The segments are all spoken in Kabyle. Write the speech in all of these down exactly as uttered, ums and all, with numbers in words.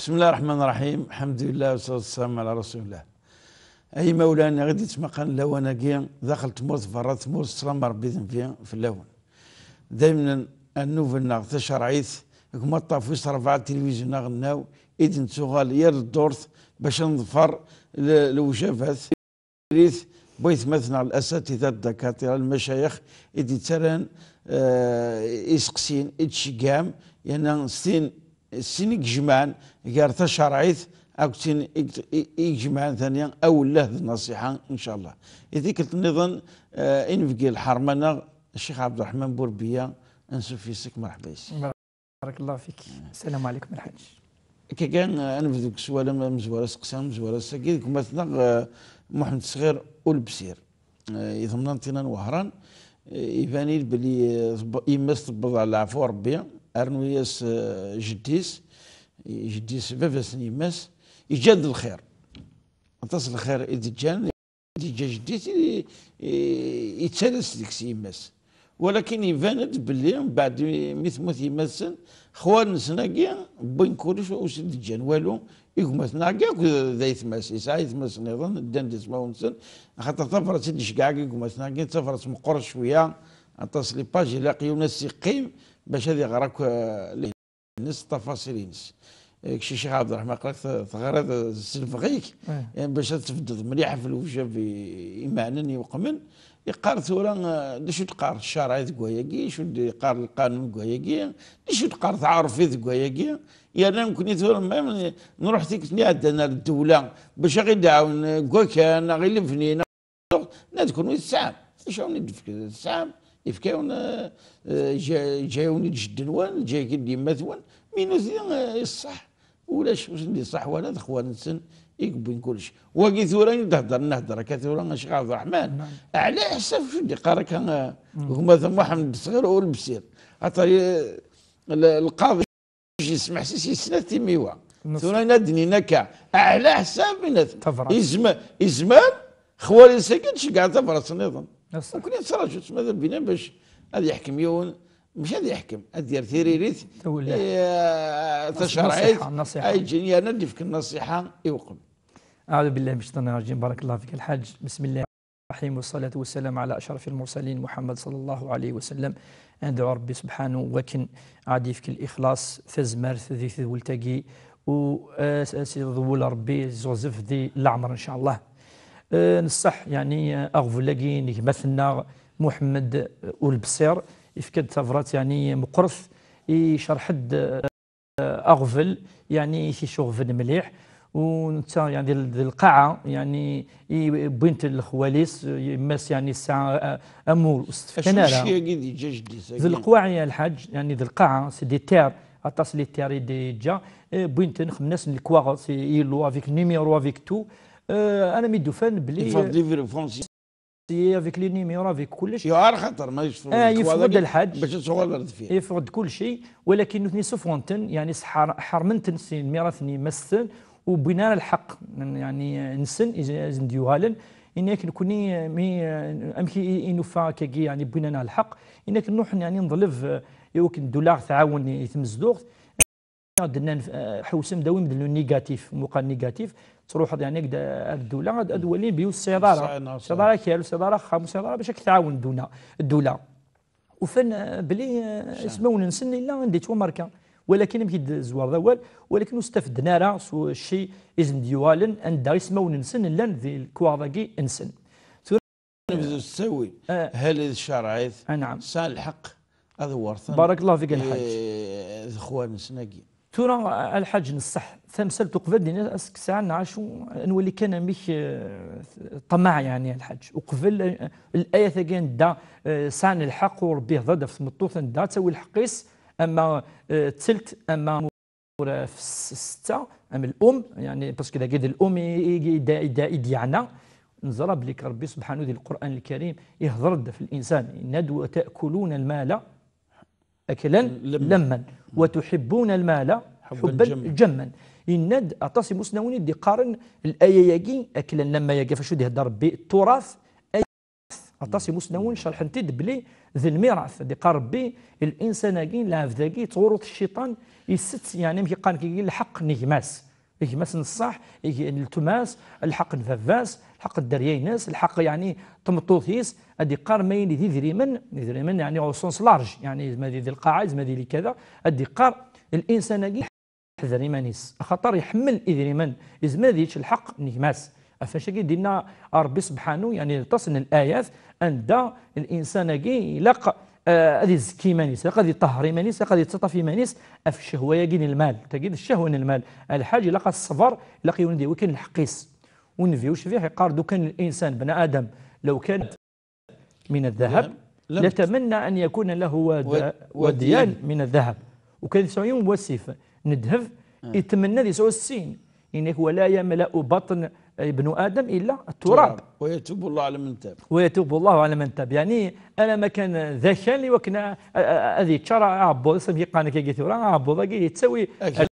بسم الله الرحمن الرحيم. الحمد لله والصلاة والسلام على رسول الله. Ay imawlan i ɣ-d-yettmaqalen lawan-agi, daxel tmurt, berra tmurt, sslam Rebbi d Nnbi fell-awen. Daymen, a nnuba-nneɣ tacerɛit, deg umaṭṭaf wis ṛebɛa n tilivizyu aɣelnaw, i d-nettuɣal yal ddurt bac ad neḍfer le-, lewjabat. Tiririt n waytmaten-nneɣ, l-asatida, d-dakatira, lmacayex, i d-yettarran, eh, iseqsiyen, i d-tceggɛem, yerna s tin, s tin i ijemɛen gar tacerɛit akked tin i, i, i ijemɛen tani awelleh d nnasiḥa, ncallah. I tikkelt nniḍen, eh, i nbeggi lḥerma-nneɣ, Ccix Ɛebderreḥman Burbiya, ansuf yes-k, merḥba yes-k. بارك الله فيك. السلام عليكم الحاج. Akka kan, eh, ad nebdu deg sswal am-, amezwar aseqsi, amezwar ass-agi, deg umaten-nneɣ, eh, Muḥend Sɣir Ulebsir. Eh, i temnaḍt-inna n Wehran, eh, iban-iyi-d belli, eh, teb-, yemma-s tewweḍ ɣer leɛfu n Rebbi, rnu-yas, eh, jeddi-s, jeddi-s, baba-s n yemma-s, yeǧǧa-d lxir. Aṭas n lxir i d-ǧǧan, i d-yeǧǧa jeddi-s, i, i, yettalas deg-s yemma-s. Walakin iban-d belli mbeɛd mi temmut yemma-tsen, xwan-nsen-agi wwin kullec, ur sen-d-ǧǧan walu. Igmaten-agi akk d aytma-s, yesɛa aytma-s nniḍen, ddan d ismawen-nsen, axaṭer tabrat i d-iceggeɛ akk igmaten-agi d tabrat meqqret cwiya, aṭas les pages, ilaq yiwen ad s-iqqim bac ad iɣer akk, eh, nnes ṭafaṣil-ines. Eh, kečč, Ccix Ɛebderreḥman, aql-ak te-, teɣriḍ, eh, s lebɣi-k, eh, bac ad tbeddeḍ mliḥ ɣef lewjab i-, imeɛnen iweqmen. Iqqar tura, eh, d acu d-teqqar ccariɛa deg wayagi, d acu d-yeqqar lqanun deg wayagi, d acu d-teqqar taɛerfit deg wayagi. Yerna nekkni tura, ma nruḥ tikkelt iɛeddan ar ddewla bac aɣ-id-ɛawen, eh, deg wakan, neɣ i lebni, neɣ, neɣ d kunwi tesɛam. D acu awen-id-tefk? Tesɛam, yefka-yawen, eh, eh, ǧa-, ǧa-yawen-id jeddi-nwen, ǧa-yak-id yemma-twen, mi nutni, eh, iṣṣeḥ. Ulac, ur sen-d-iṣaḥ wala d ixwan-nsen i yewwin kullec. Wagi tura i d-heddren, nehder akka tura, a Ccix Ɛebderreḥman. Ɛla ḥsab acu d-iqqar akka, eh, gma-tneɣ Muḥend Sɣir Ulebsir. Axaṭer, eh, l-, lqaḍi yesmeḥsis yes-s snat timiwa. Tura ad d-nini akka, ɛla ḥsab, inat, izma-, izmer xwali-s-agi ad d-ceggeɛ tabrat nniḍen. Nekkni nettraǧu-tt ma d Rebbi bac ad yeḥkem yiwen. Mačči ad yeḥkem, ad d-yerr tiririt, eh, tacerɛit, ay yeǧǧen yerna ad d-yefk nnasiḥa i uqem. أعوذ بالله من الشيطان الرجيم. بارك الله فيك الحاج. بسم الله الرحمن الرحيم، والصلاة والسلام على أشرف المرسلين محمد صلى الله عليه وسلم. Ad nedɛu Rebbi subḥanahu wakken ad d-yefk lixlaṣ, tazmert di tedwelt-agi, u, eh, s-, s-, iḍewwel Rebbi, yeẓẓuɣzef di leɛmer, ncallah. Eh, nṣeḥ, yeɛni, eh, aɣbel-agi n gma-tneɣ Muḥemmed, eh, Ulebsir, yefka-d tabrat, yeɛni, meqqret, icerḥ-d, eh, aɣbel, yeɛni, i t-iceɣben mliḥ, u netta, yeɛni, di, di lqaɛa, yeɛni, i, wwin-t lexwal-is, yemma-s, yeɛni, tesɛa, eh, amur, ur s-t-fkan ara. Acu n cci-agi d-yeǧǧa jeddi-s-agi? D lqwaɛ, ya lḥaǧ, yeɛni, d lqaɛa, c'est des terres, aṭas les terres i d-yeǧǧa, eh, wwin-ten, xemmen-asen lekwaɣeḍ, c'est Illu avec numéro, avec tout, eh, armi d-ufan belli, eh, avec les numéros, avec kullec. Yuɛer xaṭer ma yeffeɣ-d lḥaǧ, bac ad tuɣal ar deffir. Yeffeɣ-d kullec, walakin nutni suffɣen-ten, yeɛni, ḥer-, ḥermen-ten si lmirat n yemma-tsen, ur wwin ara lḥeqq, yeɛni, nsen, i, i sen-d-yuɣalen. Ini-ak nekkni, mi, amek i, i nufa akkagi, yeɛni, wwin-aneɣ lḥeqq? Ini-ak nruḥ, yeɛni, neḍleb, eh, i wakken ddula aɣ-tɛawen i tmezduɣt. D-nnan, eh, ḥewsem, dawim-d le négatif, muqal négatif, truḥeḍ, yeɛni, ar ddula, ad, ad walin bi ur tesɛiḍ ara, ur tesɛiḍ ara akal, ur tesɛiḍ ara axxam, ur tesɛiḍ ara bac ad k-tɛawen dduna, ddula. Ufan, eh, belli, eh, ismawen-nsen yella anda yettwamerka. Walakin amek i d-tezwareḍ awal, walakin ur stafden ara s cci i sen-d-yuɣalen, anda ismawen-nsen llan di lekwaɣeḍ-agi-nsen. Tura nebdu s ttawil. Eh. Hal d ccerɛit, sɛan lḥeqq ad werten, barakallahu fik, a lḥaǧ, eh, d ixwan-nsen-agi. Tura, a lḥaǧ, neṣṣeḥ, tamsalt uqbel din, ad s-, sɛan acu, ad nwali kan amek, eh, ṭṭamaɛ, yeɛni, a lḥaǧ. Uqbel, eh, layat-agi anda, eh, sɛan lḥeqq, u Rebbi ihder-d ɣef tmeṭṭut anda ad tawi lḥeqq-is, ama, eh, d tilt, ama ur, eh, f-, s-, setta, ama l-um, yeɛni, parce que dagi d l-um i, i, i, i d-, i d-, i d-yeɛna. Neẓra belli Rebbi subḥanahu di Lqur'an Lkarim ihder-d ɣef linsan, yenna-d: وتأكلون المال أكلا لما وتحبون المال حبا جما. Yenna-d, aṭas imusnawen i d-iqqaren laya-agi, أكلا لما-agi, ɣef acu d-ihedder Rebbi, ttuṛath, Aṭas imusnawen cerḥen-t-id belli d lmirat. Ad iqqar Rebbi, l'insan-agi, lɛebd-agi, yettɣurru-t cciṭan, isett, yeɛni, amek i qqaren, lḥeqq n gma-s. Gma-s n ṣṣeḥ, ig-, n letma-s, lḥeqq n baba-s, lḥeqq n dderya-ines, lḥeqq, yeɛni, n tmeṭṭut-is. Ad iqqar ma yili d idrimen, idrimen, yeɛni, au sens large, yeɛni, ma di, di lqaɛa, ma di li kada, ad iqqar, l'insan-agi, ḥder iman-is, axaṭer iḥemmel idrimen, izmer ad yečč lḥeqq n gma-s. Ɣef wacu-agi d-inna Ṛebbi sebḥanu, yeɛni, aṭas n layat, anda l'insan-agi ilaq, eh, ad izekki iman-is, ilaq ad iṭehher iman-is, ilaq ad yettaṭṭaf iman-is ɣef ccehwa-agi n lmal. Tagi d ccehwa n lmal. Lḥaǧ ilaq ad ṣṣber, ilaq yiwen ad yawi kan lḥeqq-is. Nnbi ucbiḥ iqqar-d: لو كان الإنسان بن آدم لو كان من الذهب لتمنى أن يكون له واد-، واديان من الذهب. Ukan yesɛu yiwen wasif n ddheb, itmenna ad yesɛu sin. Yenna-k: ولا يملأ بطن ابن آدم إلا التراب. ويتوب الله على من تاب. ويتوب الله على من تاب. Yeɛni, ala ma kan d akal i wakken a-, a-, a-, ad yeččar aɛebbuḍ-is, amek i qqaren akka tura, aɛebbuḍ-agi yettawi. Akal.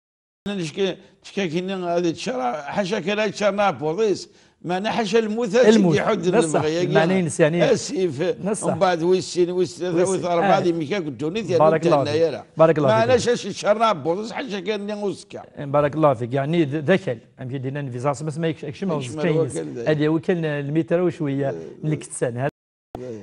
Tcka-, tcka-kini ad yeččar, ḥaca kan ad yeččar aɛebbuḍ-is. Meɛna ḥaca lmut, ad tt-id-iḥudd lemɣi-agi. Asif, mbeɛd wis sin, wis tlata, wis rebɛa, ad imekk akk ddunit, yerna ur d-tenna ara. Meɛna ḥaca yeččar aɛebbuḍ-is, ḥaca kan-nni uzekka. Barakallahu fik. Yeɛni d, d akal. Amek i d-yenna Nnbi صلى الله عليه وسلم, ma yek-, yekcem ɣer uzekka-ines, ad yawi kan lmitra u cwiya n lekettan.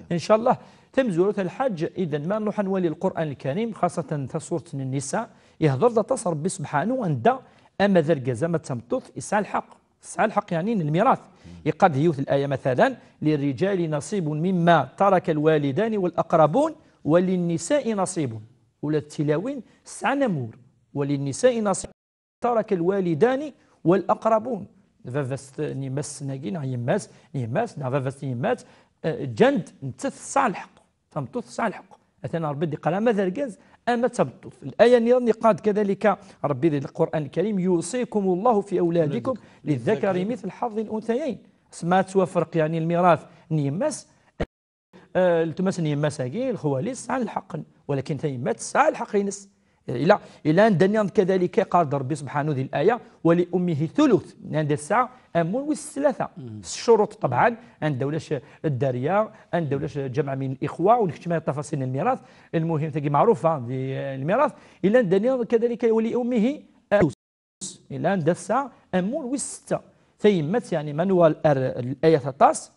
Incallah, tamezwarut a Lḥaǧ, idan ma nruḥ ad nwali Lqur'an Lkarim, xaṣatan tasurt n Nnisa, ihder-d aṭas Ṛebbi sebḥanu, anda ama d argaz ama d tameṭṭut yesɛa lḥeqq. Tesɛa lḥeqq, yeɛni, n lmirat. Yeqqar-d yiwet n laya, matalan: للرجال نصيب مما ترك الوالدان والأقربون وللنساء نصيب. Ula d tilawin sɛan amur. وللنساء نصيب. ترك الوالدان والأقربون. Baba-s n yemma-s-nni, neɣ yemma-s n yemma-s, neɣ baba-s n yemma-s, eh, ǧǧan-d, nettat tesɛa lḥeqq. Tameṭṭut tesɛa lḥeqq. Atan Ṛebbi d-iqqar ama d argaz, ama d tameṭṭut. Laya nniḍen yeqqar-d kadalika Ṛebbi di Lqur'an Lkarim: يوصيكم الله في أولادكم للذكر مثل حظ الأنثيين. Asma ad twafreq, yeɛni, lmirat n yemma-s, eh, letma-s n yemma-s-agi, lexwal-is sɛan lḥeqq, walakin tayemmat tesɛa lḥeqq-ines. Ila, ila anda nniḍen kadalika, iqqar-d Ṛebbi sebḥanu di laya: ولأمه الثلث. Anda tesɛa amur wis tlata. S ccuruṭ, ṭebɛan, anda ulac dderya, anda ulac ǧamɛ min lixwa, ur nekcem ara ṭṭafasil n lmirat, lmuhim tagi meɛrufa di, eh, lmirat. Ila anda nniḍen kadalika: ولأمه السدس. Ila anda tesɛa amur wis setta. Tayemmat, yeɛni, ma nuɣal ar layat aṭas,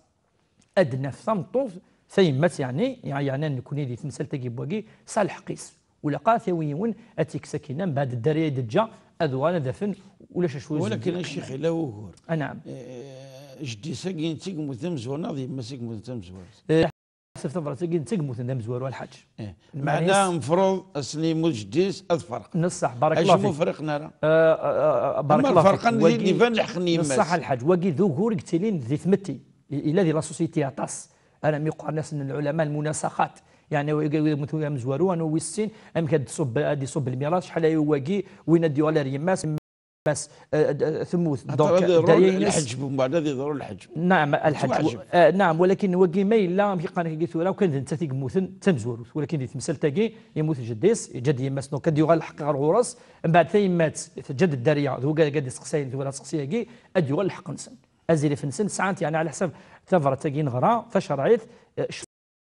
ad naf tameṭṭut, tayemmat, yeɛni, yeɛni nekkni di temsalt-agi n wagi, tesɛa lḥeqq-is. Ur ilaq ara tawi yiwen ad tt-ikkes akkin, mbeɛd dderya i d-teǧǧa, ad uɣalen ad afen ulac acu i. Walakin a ccix, ila wugur. Anaɛam. Eh, jeddi-s-agi i yemmuten d amezwaru neɣ d yemma-s i yemmuten d tamezwarut? Eh, ḥseb tabrat-agi d yemmuten d amezwaru, a Lḥaǧ. Eh, meɛna mefruḍ ass-nni yemmut jeddi-s ad ferqen. Neṣṣaḥ, barakallahu fik. Acimi ur friqen ara? Eh, eh, eh, barakallahu fik. Ferqen, wagi iban lḥeqq n yemma-s. Neṣṣaḥ, a Lḥaǧ, wagi d ugur i yettilin di tmetti. I-, ila di la société aṭas. Armi qqaren-asen lɛulama lmunasaxat. Yeɛni, wigi, wigi, wigi amezwaru, anu wis sin, amek ad d-iṣubb, ad iṣubb lmiras, acḥal aya wagi, win ad d-yuɣal ar yemma-s, yemma-s, eh, eh, temmut. Donc, ad iḍru dderya-ines. Lḥeǧb, umbeɛd ad iḍru lḥeǧb. Naɛam, a Lḥaǧ. Yettwaḥjeb. Eh, naɛam, walakin wagi ma yella, amek i qqaren akka tura, kan d nettat i yemmuten, d tamezwarut. Walakin di temsalt-agi, yemmut jeddi-s, yeǧǧa-d yemma-s, donc ad d-yuɣal lḥeqq ɣer ɣur-s, mbeɛd tayemmat, teǧǧa-d dderya, d wagi ad d-iseqsayen tura aseqsi-agi, ad d-yuɣal lḥeqq-nsen. Azrif-nsen sɛan-t, yeɛni, ɛla ḥsab tabrat-agi neɣra, tacerɛit, eh,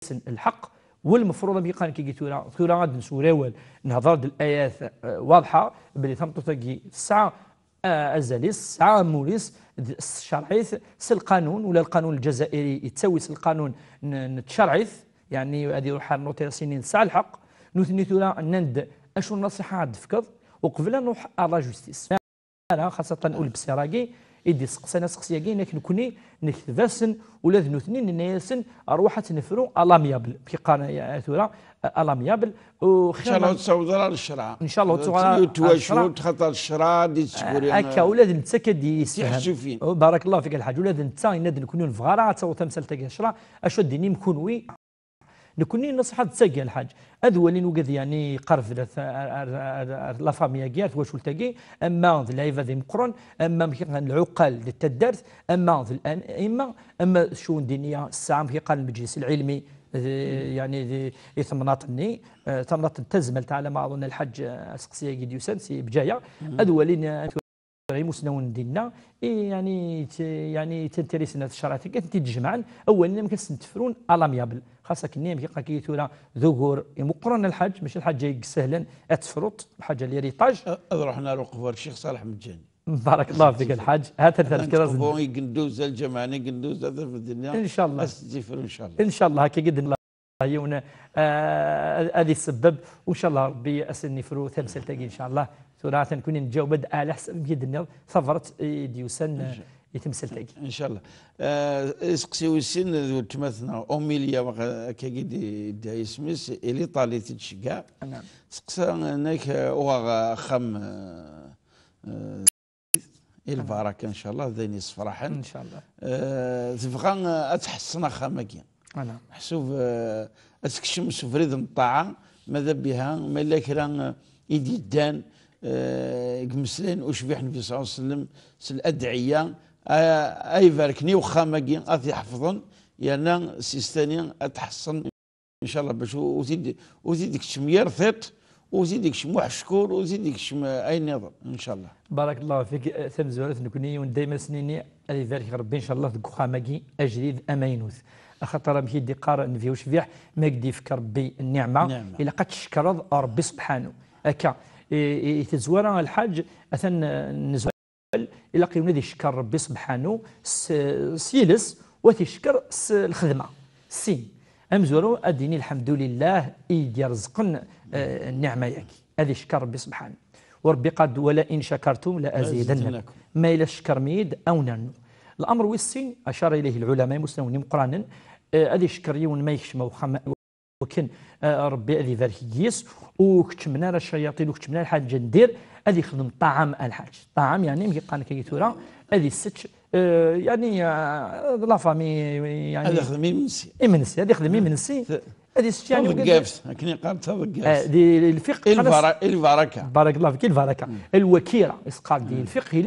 s-, lḥeqq, u lmefruḍ, amek i qqaren akka tura, tura ad nsew awal, nehḍer-d layat, eh, waḍḥa, belli tameṭṭut-agi tesɛa, eh, azal-is, tesɛa amur-is, d, s tcerɛit, s lqanun, ula lqanun lǧazairi yettawi s lqanun n, n tcerɛit, yeɛni ad iruḥ ar notaire, as-yini tesɛa lḥeqq. Nutni tura nnan-d acu n nnṣiḥa ad d-tefkeḍ, uqbel ad nruḥ ar la justice. Ara, xaṣatan ulebsir-agi, i d-iseqsan aseqsi-agi, nekk, nekkni nekteb-asen, ula d nutni nenna-yasen, rwaḥ ad tt-nefru à l'amiable. Amek i qqaren, eh, tura, eh, à l'amiable. Inchallah ur tettaweḍ ara ɣer ccreɛ. Inchallah ur tettaweḍ ara ɣer ccreɛ. Xaṭer ccreɛ ad d-yessekri, akka, eh, ula d netta akka d-yessefhem. Tiḥessufin. Oh, barakallahu fik a Lḥaǧ, ula d netta yenna-d nekkni ur nebɣi ara ad taweḍ tamsalt-agi ɣer ccreɛ, acu ad d-tinim kunwi? Nekkni nnaṣiḥa d tagi a Lḥaǧ, ad walin ugad, yeɛni, iqerreb ar, ar, ar, ar la famille-agi, ar twacult-agi, ama d lɛibad imeqqren, ama amek i qqaren lɛuqqal di taddart, ama d lɛaima, ama d ccun diniya, ssaɛa amek i qqaren lmeǧlis lɛilmi, d, yeɛni, di, i temnaḍt-nni, eh, tamnaḍt n Tazmalt, ɛla ma aḍunn a Lḥaǧ, eh, aseqsi-agi d-yusan si Bǧaya, ad walin, eh, imusnawen n dinna, i, yani, t-, yani, tintirisen n tecraɛt-agi, ad tent-id-jemɛen, awalen amek ad sen-tefrun à l'amiable. Xas akken, amek akka tura d ugur imuqren a lḥaǧ, mačči lḥaǧa i isehlen ad tefruḍ, lḥaǧa l'héritage. Ad ruḥen ar uqbur Ccix Ṣaleḥ Meǧǧani. Barakallahu fik a lḥaǧ. Ha-t-an ad tefkeḍ-asen. Igenduza, lǧameɛ n Igenduza, tafedni. Incallah. Ad s-tt-ifru, incallah. Incallah, akka i d-nella. Yiwen, ah, ad, ad isebbeb, u incallah Rebbi ad sen-ifru tamsalt-agi, incallah. Tura atan kuni nǧaweb-d ɛla ḥsab mi d-tenniḍ tabrat i d-yusan, ah, i temsalt-agi. Incallah. Ah, iseqsi wis sin d weltma-tneɣ, Omilia, waqa-, akkagi d-, d-, isem-is, i l'Italie tettceggiɛ. Naam. Teqsa, nnek, ah, uɣeɣ axxam, ah, ah, i lbaraka, incallah, d ayen yessefraḥen. Incallah. Eh, tebɣa, eh, ad tḥessen axxam-agi. Ala. Meḥsub, eh, ad tekcem s ubrid n ṭṭaɛa, ma d abiha, ma yella kra, eh, i d-yeddan, eh, deg imeslayen ucbiḥ Nnbi ṣalla Llahu ɛalayhi wa sallam, s ladɛiya, a, a ibarken i uxxam-agi, ad t-iḥefḍen, yerna s istani ad tḥessen. Incallah, bac ur, ur t-id, ur t-id-ikcem yir tiṭ, ur t-id-ikcem uḥeckur, ur t-id-ikcem, eh, ayen nniḍen, incallah. Barakallahu fik, eh, tamezwarut, nekni yiwen dayma s-nini ad ibarek Rebbi, incallah, deg uxxam-agi ajdid amaynut. Axaṭer amek i d-iqqar Nnbi ucbiḥ, ma k-d-ifk Rebbi nniɛma, nniɛma, ilaq ad tcekkreḍ Rebbi subḥanu. Akka, i, i, i tezwara a lḥaǧ, atan, eh, nezwar ilaq yiwen ad icekker Rebbi subḥanu s, s yiles, u ad t-icekker s lxedma. Sin. Amezwaru ad d-yini lḥemdulillah i d-yerẓqen, eh, nniɛma-yagi. Ad icekker Rebbi subḥanu. U Rebbi qal-d, "Wala in shakartum la azidannakum." Ma yella tcekkrem-iyi-d, ad wen-rnu. L'amr wis sin, ashara ilayhi lɛulama, imusnawen imeqqranen, eh, ad icekker yiwen ma yekcem uxxam, wakken, eh, Rebbi ad ibarek deg-s, u keččmen ara ccayaṭin, u keččmen ara lḥaǧa n dir, ad ixdem ṭṭaɛam a lḥaǧ. Ṭṭaɛam, yani, mi qqaren akka tura, ad isečč, eh, yani, eh, d la famille, yani, ad ixdem imensi. Imensi, ad ixdem imensi, ad isečč, yani, taḍeggaft, akken iqqar taḍeggaft. Eh, di lfiqh, i lbara-, i lbaraka. Barakallahu fik, i lbaraka. Lwakira, isqar di lfiqh,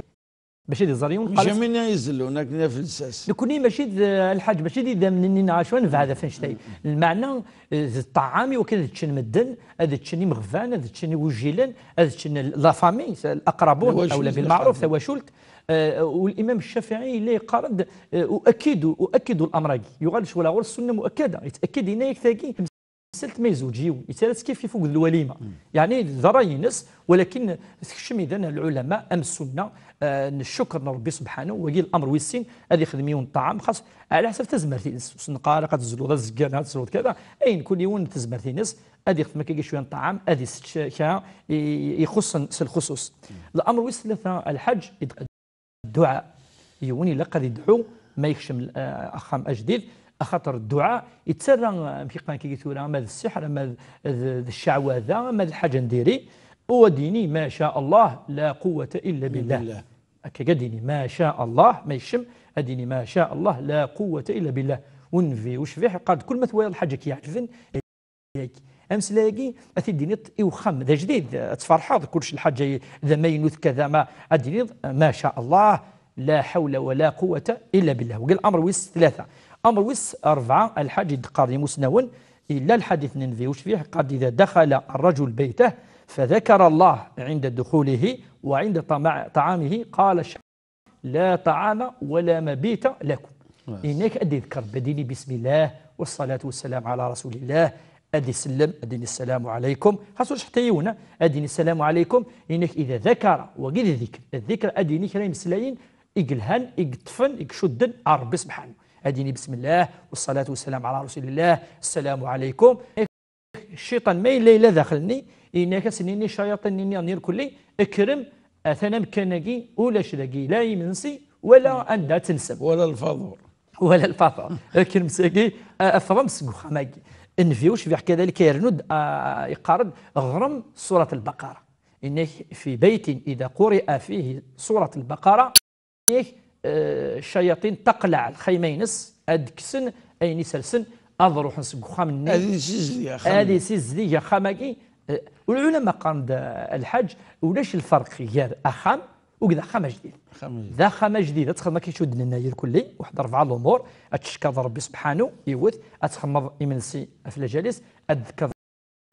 Mačči d iẓri, ur neqqar. Jamin i izellun akken d afelsas. Nekni mačči d, a lḥaǧ, mačči d idammen-nni neɣ acu, ad nebɛed ɣef annect-a. Lmeɛna, eh, d ṭṭaɛam i wakken ad ččen medden, ad ččen imeɣban, ad ččen igujilen, ad ččen la famille, l'aqrabun, awla bil maɛruf, tawacult. Eh, u Limam Ccafiɛi yella yeqqar-d, eh, uakkidu, uakkidu l'amr-agi. Yuɣal ccɣel ɣur-s sunna muakkada, yett'akkid, yenna-yak tagi, tamsalt ma yezweǧ yiwen, yettarra-tt kif kif akked lwalima. Yeɛni d ṛṛay-ines, walakin tekcem idan lɛulama am ssunna, eh, n ccukr n Ṛebbi subḥanahu, wagi l'amr wis sin, ad ixdem yiwen ṭṭaɛam, xas ɛla ḥsab tazmert-ines. Ur s-neqqar ilaq ad tezluḍ azeggan, ad tezluḍ kada, ayen kul yiwen d tazmert-ines, ad ixdem akkagi cwiya n ṭṭaɛam, ad isečč kra i, i, ixuṣṣen s lxuṣuṣ. L'amr wis tlata, a lḥaǧ, id-, dduɛa. Yiwen ilaq ad idɛu ma yekcem, eh, axxam ajdid, axaṭer dduɛa yettarra, eh, amek i qqaren kagi tura, ama d ssiḥr, ama d, d, d cceɛwada, ama d lḥaǧa n diri, u ad d-yini, "Ma ca Allah, la quwwata illa billah." Billah. Akka ad d-yini, "Ma ca Allah", ma yekcem, ad d-yini, "Ma ca Allah, la quwwata illa billah." U Nnbi ucbiḥ yeqqar-d, kul ma twalaḍ lḥaǧa k-iɛeǧben, ameslay-agi, ad t-id-tiniḍ i wexxam, d ajdid, ad tferḥeḍ, kullec lḥaǧa d amaynut, kada ma, ad d-tiniḍ, "Ma ca Allah, la hawla wa la quwwata illa billah." Wagi l'amr wis tlata. Amr wis rebɛa, a lḥaǧ, i d-qqaren imusnawen, yella lḥadit n Nnbi ucbiḥ, qal-d, "Ida daxala rrajul baytah, fadakara Allah inda duxulihi wa inda tama-, taɛamihi, qala la taɛama wa la mabita lakum." Yes. Inek ad d-idker, ad d-yini, "Bismillah, wa ssalatu wa ssalam ala rasulillah", ad isellem, ad d-yini, "Ssalamu alaykum." Xas ulac ḥetta yiwen, ad d-yini, "Ssalamu alaykum." Inek ida dakara, wagi d ddikr. Ddikr ad d-yini kra imeslayen i yelhan, i yeṭṭfen, i icudden ar Rebbi subḥanahu. Ad d-yini, "Bismillah, wa ssalatu wa ssalam ala rasulillah, ssalamu alaykum." Cciṭan ma yella, yella daxel-nni, yenna-ak ad s-nini ccayaṭin-nni nniḍen irkelli, "Kkrem, atan amkan-agi, ulac dagi la imensi, wala anda ad tensem." Wala lfaḍur. Wala lfaḍur. Kkrem sagi, a-, ffɣem seg uxxam-agi. Nnbi ucbiḥ kadalik yernu-d, a, yeqqar-d, "Ɣrem surat al-Baqara." Yenna-ak, "Fi baytin ida quri'a fihi surat al-Baqara." Yak, eh, ccayaṭin taqleɛ lxayma-ines, ad kksen ayen isersen, ad ruḥen seg uxxam-nni. Ad isizdig axxam. Ad isizdig axxam-agi. Eh, ulama qqaren-d, eh, a lḥaǧ, ulac lferq gar axxam u d axxam ajdid. Axxam ajdid. D axxam ajdid, ad txedmeḍ akka acu d-nenna irkelli, waḥed rebɛa lumuṛ, ad teckeḍ Rebbi subḥanahu, yiwet, ad txedmeḍ imensi ɣef lǧal-is, ad d-tekkeḍ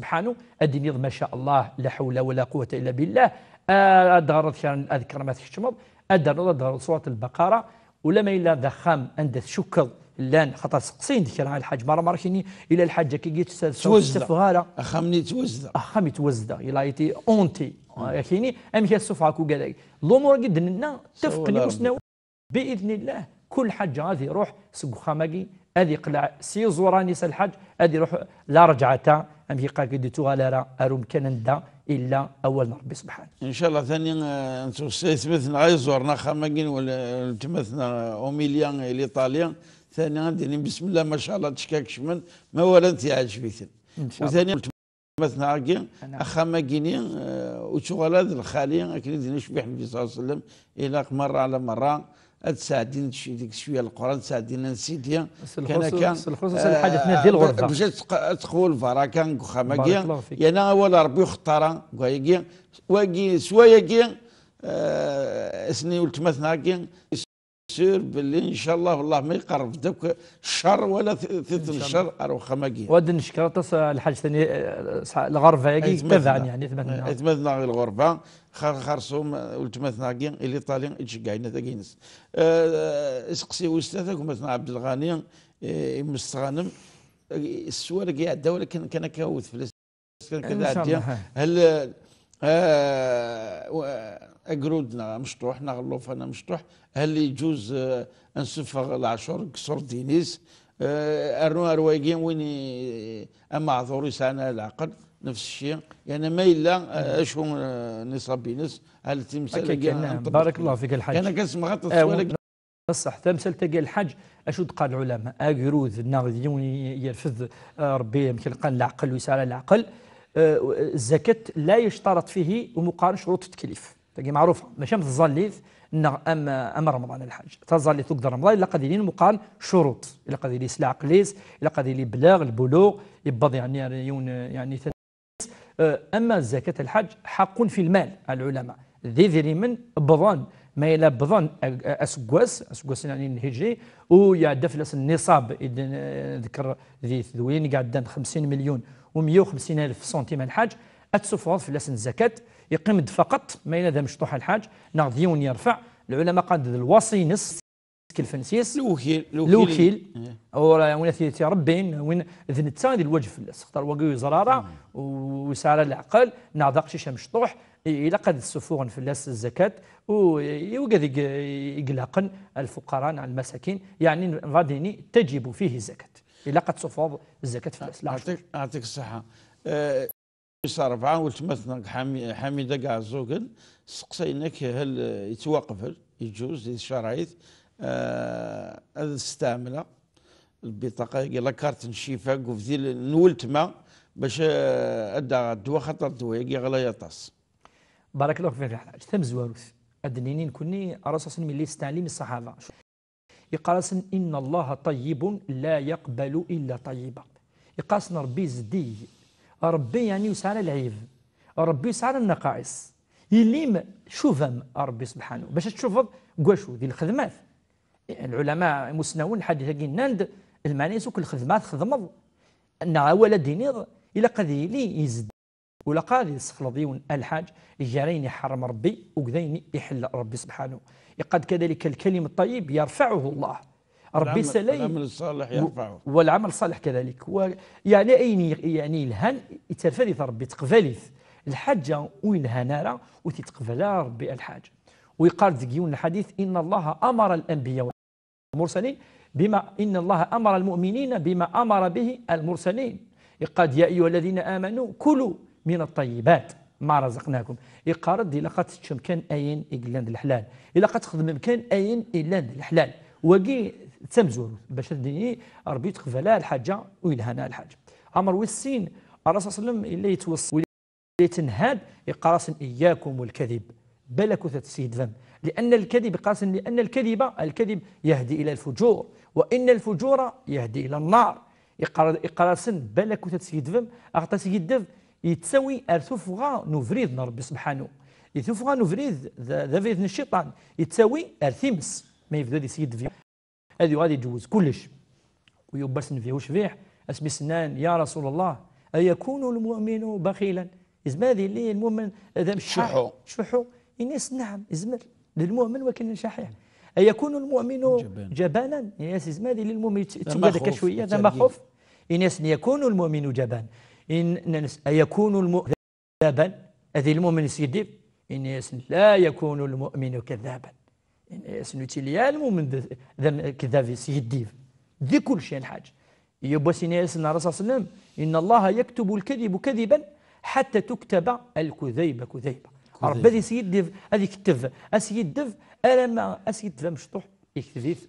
Subḥanu, ad d-tiniḍ ma sha Allah, la ḥawla wa la quwwata illa billah, ad d-ɣreḍ kra n adkar ma tkeččmeḍ, ad d-ternuḍ ad d-ɣreḍ surat al-Baqara, ulama yella d axxam anda tcukkeḍ llan, xaṭer seqsin-d kra a lḥaǧ, mara mara kini, ila lḥaǧ akkagi tteffeɣ ara. Axxam-nni yettwazdeɣ. Axxam yettwazdeɣ, il a été hanté. Akini, amek ad ssufɣeɣ akk ugadag? Lumuṛ-agi d-nenna, tefqen imusnawen. Bi idnillah, kul ḥaǧa ad iruḥ seg uxxam-agi, ad iqleɛ s yiẓuran-is a lḥaǧ, ad iruḥ la rǧɛata, amek iqal, ur d-ittuɣal ara ar umkan anda illa awal n Ṛebbi subḥanu. Incallah, tani, eh, nettweṣṣi aytmaten-nneɣ ay iẓuren axxam-agi n wel-, weltma-tneɣ Omilia i l'Italie, tani ad d-inin bismillah, macallah, ad tt-kecmen, ma walan-t yeɛǧeb-iten. Incallah. U tani weltma-tneɣ-agi, axxam-agi-ni, eh, ur ttuɣal ara d lxali, akken i d-yenna ucbiḥ Nnbi ṣalla Llahu ɛalayhi wa sallam, ilaq merra ɛla merra ad sɛeddin deg cwi-, deg cwiya n Leqran, ad sɛeddin ansi-d-i, kan akka, s lxuṣuṣ a lḥaǧ, eh, tnadi lɣerba. Bac ad teq-, ad teqwu lbaraka deg uxxam-agi. Barakallahu fik. Yerna awal Ṛebbi ur ixeṭṭer ara deg wayagi. Wagi, s wayagi, eh, ass-nni weltma-tneɣ-agi, sûr belli, incallah, wellah ma iqerreb-d akk ccer wala t-, tiṭ n ccer ar uxxam-agi. Wa d-neckeṛ aṭas, eh, lḥaǧ tani, eh, lɣerba-agi tabaɛen, yeɛni, aytmaten-nneɣ. Aytmaten-nneɣ di lɣerba, xer-, xerṣum, eh, weltma-tneɣ-agi, i l'Italie, i d-ceggɛen tagi-ines. Eh, iseqsi wis tlata, gma-tneɣ Ɛebdelɣani, eh, imestɣanem, eh, sswal-agi iɛedda, walakin kan akka awet fell-as. Kan kan incallah, ɛeddi. Hal, eh, agrud neɣ amecṭuḥ, neɣ llufan amecṭuḥ, hal iǧuz, eh, ad nsuffeɣ leɛcur deg ṣṣurdin-is, eh, rnu ar wagi win i, ameɛḍur yesɛan leɛqel, nefs cci, yani ma yella, eh, acu, eh, niṣab-ines, hal timsal-agi kan, naɛam, barakallahu fik a lḥaǧ. Kan akka semɣaṭ, eh, sswal-agi. Ṣṣeḥ, tamsalt-agi a lḥaǧ, acu d-qqaren lɛulama? Agrud neɣ d yiwen i-, yerfed, eh, Ṛebbi, amek lqan, leɛqel, ur yesɛi ara leɛqel, eh, zzakat la yectarat fihi, umi qqaren cruṭ teklif. Tagi meɛrufa, mačči am tẓallit neɣ am, am Remḍan a lḥaǧ. Taẓallit akked Remḍan ilaq ad ilin umi qqaren cruṭ. Ilaq ad yili s leɛqel-is, ilaq ad yili bla lbuluɣ, yewweḍ yeɛni ar yiwen, yeɛni, Eh, ama zzakat a lḥaǧ, حق في المال, a lɛulama. D idrimen wwḍen, ma yella wwḍen a-, a-, aseggas, aseggas n, n lhijri, u iɛedda fell-as nniṣab, i d-, eh, nḍekker di tedwilin i iɛeddan xemsin milyun u meyya u xemsin alef sentim a lḥaǧ, ad tessufɣeḍ fell-asen zzakat, yeqqim-d faqeṭ, ma yella d amecṭuḥ a lḥaǧ, neɣ d yiwen yerfeɛ, lɛulama qqaren-d d lwaṣi-ines, tkelfen s yes. Lewkil, lewkil. Lewkil. Eh. Ur, win ad t-yetti Ṛebbi, win d netta i d lwaǧeb fell-as. Xaṭer wagi ur yeẓra ara, ur yesɛi ara leɛqel, neɣ d aqcic amecṭuḥ, i-, ilaq ad ssufuɣen fell-as zzakat, u i wigad i g-, i ilaqen, الفقراء neɣ المساكين, yeɛni, nbɣa ad d-nini, تجب فيه الزكاة. Ilaq ad tessufɣeḍ zzakat fell-as. Yeɛṭik, yeɛṭik ṣṣeḥḥa. Eh, Wis ṛebɛa, weltma-tneɣ Ḥami-, Ḥamida Gaɛzugen, seqsayen-ak hal, eh, yettwaqbel, yeǧǧuz di tcerɛit, eh, ad steɛmleɣ lbiṭaqa-agi, la carte n ccifa, deg ubdil n weltma, bac, eh, ad d-aɣeɣ ddwa, xaṭer ddwa-agi ɣlay aṭas. Barakallahu fik a lḥaǧ. Tamezwarut, ad d-nini nekni, Ṛṛasul sallallahu alayhi wa sallam yella yesteɛlim ṣṣaḥaba. Yeqqar-asen: إن الله طيب لا يقبل إلا طيبا. Yeqqar-asen Ṛebbi zeddig. Ṛebbi, yeɛni, ur yesɛi ara lɛib. Ṛebbi ur yesɛi ara nnaqaïs. Yelli-m, cub-am Ṛebbi subḥanu. Bac ad tcubeḍ deg wacu? Di lxedmat. Lɛulama imusnawen, lḥadit-agi nnan-d, lmeɛna-is akk lxedma ad txedmeḍ, neɣ awal ad d-tiniḍ, ilaq ad yili yezdi. Ur ilaq ad yessexleḍ yiwen a lḥaǧ gar ayen iḥerrem Ṛebbi akked ayen iḥell Ṛebbi subḥanu. Yeqqar-d kadalik: الكلم الطيب يرفعه الله. Ṛebbi yessalay. والعمل الصالح يرفعه. والعمل الصالح كذلك. Wa-, yeɛni ayen i-, yeɛni yelhan, yetterfa-t Ṛebbi, yettqbal-it. Lḥaǧa ur yelhan ara, ur t-yettqbal ara Ṛebbi a lḥaǧ. U yeqqar-d deg yiwen n lḥadit: إن الله أمر الأنبياء المرسلين بما، إن الله أمر المؤمنين بما أمر به المرسلين. Yeqqar-d: يا أيها الذين آمنوا كلوا من الطيبات ما رزقناكم. Yeqqar-d ilaq ad teččem kan ayen i yellan d leḥlal. Ilaq ad txedmem kan ayen yellan d leḥlal. Wagi d tamezwarut, bac ad d-nini Ṛebbi yettqbal ara lḥaǧa ur yelhan ara lḥaǧa. Amr wis sin, Ṛṛasul sallallahu alayhi wa sallam yella yettweṣṣi. Yettenhad, yeqqar-asen: إياكم والكذب. Balakut ad tesgiddbem. لأن الكذب, yeqqar-asen: لأن الكذب، الكذب يهدي إلى الفجور، وإن الفجور يهدي إلى النار. Yeqqar-, yeqqar-asen: balakut ad tesgiddbem, axaṭer askiddeb yettawi ar tuffɣa n ubrid n Ṛebbi subḥanu. Di tuffɣa n ubrid, d, d abrid n cciṭan, yettawi ar times, ma yebda ad yeskiddeb. Ad yuɣal ad iǧewwez kullec. U yubbers Nnbi ucbiḥ, asmi s-nnan: يا رسول الله، أيكون المؤمن بخيلا؟ Yezmer ad yili lmumen d amecḥaḥ? Cuḥḥu. Cuḥḥu. Ini-as, naɛam, yezmer. D lmumen wakken n caḥiḥ. أيكون المؤمن جبانا. جبانا؟ Ini-as, yezmer ad yili lmumen yett-, yettugad akka cwiya, d amaxuf. Ini-as, يكون المؤمن جبانا. In-, nnan-as, أيكون الم-, كذابا؟ Ad yili lmumen yeskiddib? Ini-as, لا يكون المؤمن كذابا. Ini-as, ur yettili ara lmumen d, d am-, kdab, yeskiddib. Di kulci, a lḥaǧ. Yiwwas ini-as Ṛṛasul صلى الله عليه وسلم: إن الله يكتب الكذب كذبا حتى تكتب الكذيبة كذيبة. Ṛebbi ad yeskiddib, ad yekteb askiddeb, alamma askiddeb amecṭuḥ yekteb-it.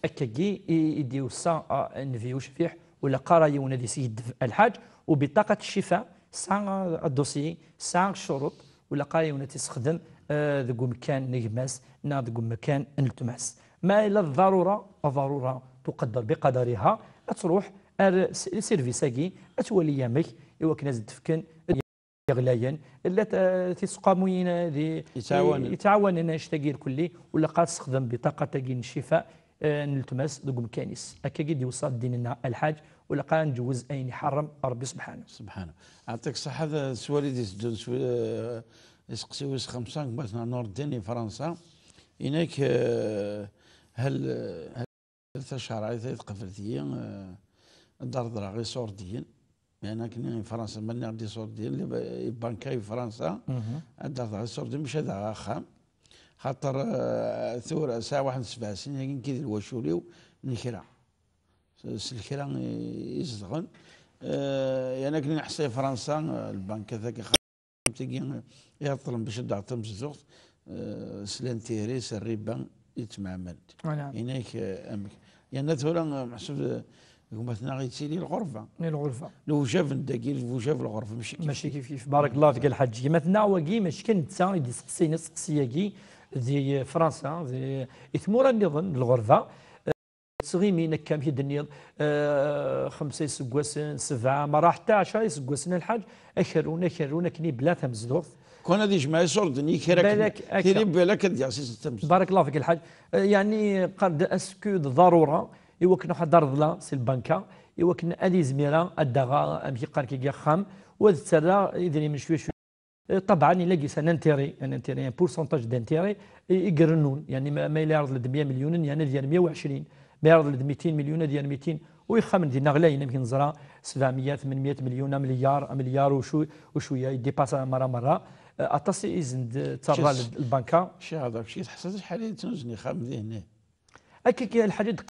Akkagi i, i d-yusa, ah, Nnbi ucbiḥ, ur ilaq ara yiwen ad yeskiddeb, a lḥaǧ. وبطاقة الشفاء tesɛa, ah, adossier, tesɛa ccuruṭ, ur ilaq ara yiwen ad tt-yessexdem, ah, deg umkan n gma-s neɣ deg umkan n weltma-s. Ma yella d ḍarura, ḍarura tuqaddar biqadariha, ad truḥ ar s-, service-agi, ad twali amek i wakken ad s-d-fken yeɣlayen, llant, eh, tisqamuyin, eh, di, yettɛawanen. Yettɛawanen annect-agi irkelli, ur ilaq ara ad tessexdem biṭaqat-agi n ccifa, eh, n weltma-s deg umkan-is. Akkagi i d-yusa ddin-nneɣ, a lḥaǧ, ur ilaq ara ad nǧewwez ayen iḥeṛṛem Ṛebbi subḥanahu. Subḥanahu. Ɛṭik ṣṣeḥḥa, d sswal i d-iteddun s wi-, eh, iseqsi wis xemsa n gma-tneɣ Nureddin i Fransa. Inek, eh, hal, hal tacerɛit ay tqeblet-iyi, eh, ad d-reḍleɣ iṣurdiyen? Meɛna akken i Fransa, ma nniɣ-d iṣurdiyen, li-, ibanka i Fransa, ad d-reḍleɣ iṣurdiyen bac ad aɣeɣ axxam. Xaṭer, eh, tura sɛiɣ waḥed n sebɛa snin-agi nekki d lwacul-iw n kra. S, s lekra i, i zedɣen. Eh, yerna akken i neḥṣa i Fransa, eh, lbanka tagi, tagi i aṭṭlen bac ad d-taɣ tamezduɣt, eh, s l'intérêt, s rriba i ttmeɛmalen. Voilà. Inek, eh, amek? Yerna tura, eh, meḥsub, eh, gma-tneɣ yettili lɣerba. I lɣerba. Lewjab n dagi, lewjab n lɣerba, mačči kif kif. Mačči kif kif. Barakallahu fik a lḥaǧ. Gma-tneɣ wagi, mačči kan netta i d-iseqsin aseqsi-agi di Fransa, di, i tmura nniḍen n lɣerba. Ttɣimin akka, amek i d-tenniḍ, eh, xemsa iseggasen, sebɛa, merra ḥetta ɛecra iseggasen, a lḥaǧ, akerrun, akerrun, akken i bla tamezduɣt. Kwan ad yejmeɛ iṣurden i kra akken, balak akka. Tili balak ad d-yaɣ s isem tamezduɣt. Barakallahu fik a lḥaǧ. Eh, yeɛni, qqar-d est-ce que d ḍarura i wakken ad reḍleɣ si lbanka, i wakken ad izmir ad d-aɣeɣ, amek i qqar-k, axxam, u ad ttarraɣ idrimen cwiya cwiya. Eh, ṭabɛan, yella gis un intérêt, un intérêt, un pourcentage d'intérêt i, i irennun. Yeɛni ma, ma yella yerḍel-d meyya milyunen, yeɛni ad yerr meyya u ɛecrin. Ma yerḍel-d mitin milyun, ad yerr mitin. U ixxamen dinna ɣlayen, amek neẓra, sebɛemya, tmenmya milyun, amelyar, amelyar u cu-, u cwiya, yedipasa merra merra. Eh, aṭas i, i sen-d-ttarra l-, lbanka. Ccix, hada, kečč teḥṣiḍ acḥal i yettnuzen ixxamen dihin? Akka, akka, lḥaǧa d-,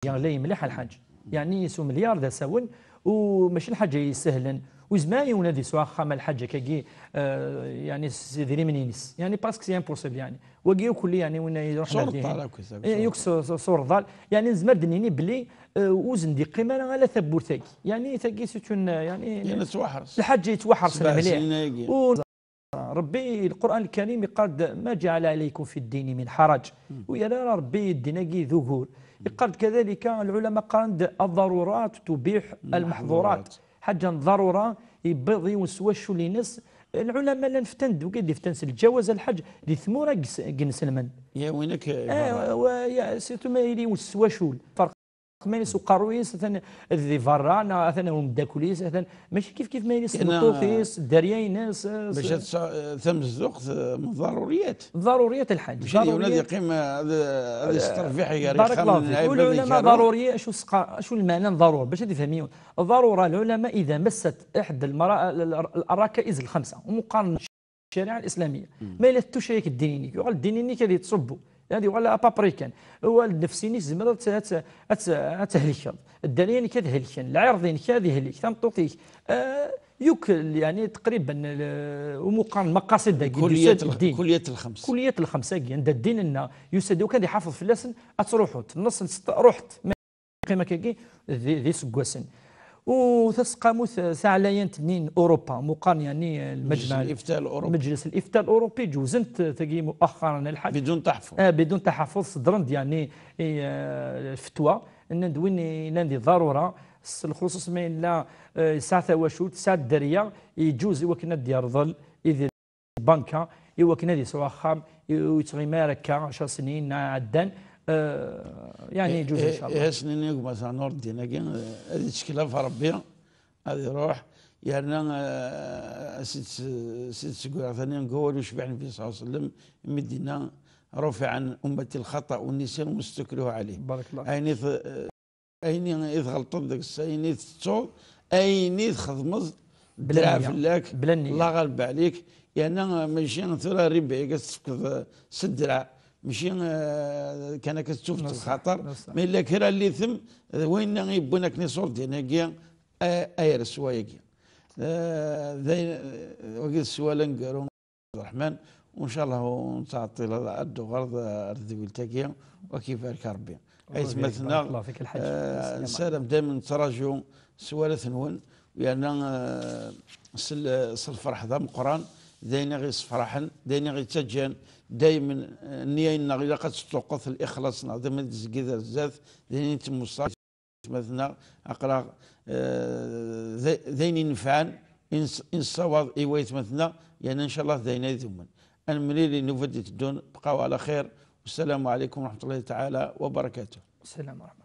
yeɣlay mliḥ a lḥaǧ. Yeɛni s umelyar d asawen, u mačči lḥaǧa yesehlen. U yezmer yiwen ad yesɛu axxam a lḥaǧ akkagi, eh, yeɛni s idrimen-ines. Yeɛni presque c'est impossible, yeɛni. Wagi akk-, yeɛni win iruḥen ar dihin. Yuk s, s, s urḍal. Yeɛni nezmer d-nini belli, eh, ur sen-d-yeqqim ara ala tawwurt-agi. Yeɛni tagi c'est une, yeɛni, yeɛni tettwaḥres. Lḥaǧa yettwaḥersen mliḥ. U Ṛebbi, Lqur'an Lkarim yeqqar-d: ما جعل عليكم في الدين من حرج. Ur yerra ara Ṛebbi ddin-agi d ugur. Yeqqar-d kadalika, lɛulama qqaren-d: الضرورات تبيح المحظورات. Ḥaǧa n ḍarura, yewweḍ yiwen s wacul-ines. Lɛulama llan ftan-d, wigi d-iftan s lǧawaz a lḥaǧ, di tmura n yis-, n yinselmen. Ya win akka, eh, wa, ya, surtout ma yili yiwen s wacul. Ferq ma yella s uqerruy-is, atan di berra, neɣ atan umeddakel-is, atan mačči kif kif ma yella s tmeṭṭut-is, dderya-ines, eh, bac ad tsa-, tamezduɣt, eh, ḍaruriyat. Ḍaruriyat a lḥaǧ. Mačči d yiwen ad yeqqim, eh, ad, ad isterbiḥ gar ixxamen n lɛibad. Ulama ḍaruri, acu s-, acu lmeɛna n ḍarur? Bac ad ifhem yiwen. Ḍarura, lɛulama, إذا مست إحدى المرا-، ال-، ال-، الركائز الخمسة، ومقارنة الشريعة الإسلامية. Ma yella tettucca-yak ddin-inek, yuɣal ddin-inek ad yettṣubbu, ad yuɣal à peu près kan. Uɣal nnefs-inek tezmer ad tt-, ad tt-, ad tt-, ad tt-helkeḍ. Dderya-inek ad helken, lɛirḍ-inek ad ihlek, tameṭṭut-ik. Eh, yakk, yeɛni, taqriban, l-, umuqar n maqasid dagi, kulliyat yusa-d l-, ddin. Kulliyat lxems. Kulliyat lxems-agi, anda ddin-nneɣ yusa-d, wakk ad iḥafeḍ fell-asen, ad truḥeḍ, nneṣ n setta, ruḥet. Qqim akkagi d, d iseggasen. U taseqqamut, eh, taɛlayant-nni n Urupa, muqarn, yeɛni, eh, lmejmaɛ, Mejlis Lifta Lurupi. Mejlis Lifta Lurupi, ǧewzen-t, eh, tagi muaxxaran a lḥaǧ. Bidun taḥaffuz. Eh, bidun taḥaffuz, ṣeddren-d, yeɛni, i, eh, lfetwa, nnan-d win yellan di ḍarura, s lxuṣuṣ ma yella, eh, yesɛa tawacult, yesɛa dderya, yeǧuz i wakken ad d-yerḍel idrimen banka, i wakken ad yesɛu axxam, i, ur yettɣimi ara akka ɛecra snin ɛeddan, eh, yeɛni, eh, yeǧuz, eh, incallah. Eh, ad s-nini i gma-tneɣ Nureddin-agi, eh, ad yettkel ɣef Ṛebbi, ad iruḥ, yerna, eh, s-, s-, s-, seg wara tani deg wawal ucbiḥ Nnbi ṣella Llahu ɛalayhi wa sallam, imi d-yenna: "رفع عن أمتي الخطأ والنسيان وما استكرهوا عليه." Barakallah. Ayen i t-, eh, ayen i tɣelṭeḍ deg-s, ayen i tettuḍ, ayen i txedmeḍ, Bla ddreɛ nniya. Fell-ak, Bla nniya. Allah ɣaleb ɛlik, yerna mačči tura rriba-agi ad s-tefkeḍ, eh, s ddreɛ, mačči, eh, kan akka tettufeḍ Neṣṣeḥ, lxaṭer, neṣṣeḥ. ma yella kra n litem, d winna i yewwin akken iṣurdiyen-agi, eh, ay reswa-agi. Eh, d ayen, eh, wagi d sswal aneggaru, Ṛṛeḥman, u ncallah ur nettɛeṭṭil ara ad d-tuɣaleḍ ar tedwilt-agi, u ad k-ibarek Ṛebbi. Ṛebbi Aytmaten-a, يبارك الله فيك الحاج. eh, nessaram daymen nettraǧu sswalat-nwen, yerna, eh, s l-, s lferḥ d ameqqran, d ayen i ɣ-yessefraḥen, d ayen i ɣ-yettaǧǧan, daymen, eh, nniya-nneɣ ilaq ad teṭṭuqqet, lixlaṣ-nneɣ daymen ad d-tezgid ar zdat, d ayen i nettmuṣal. Aytmaten-a, aql-aɣ, eh, d, d ayen inefɛen i nes-, i nessawaḍ i waytmaten-a, yerna ncallah d ayen ay idumen. Ad nemlil i nnuba d-iteddun, bqaw ɛla xir, wassalamu ɛalaykum wa raḥmatullahi taɛala wa barakatuh. السلام ورحمة الله.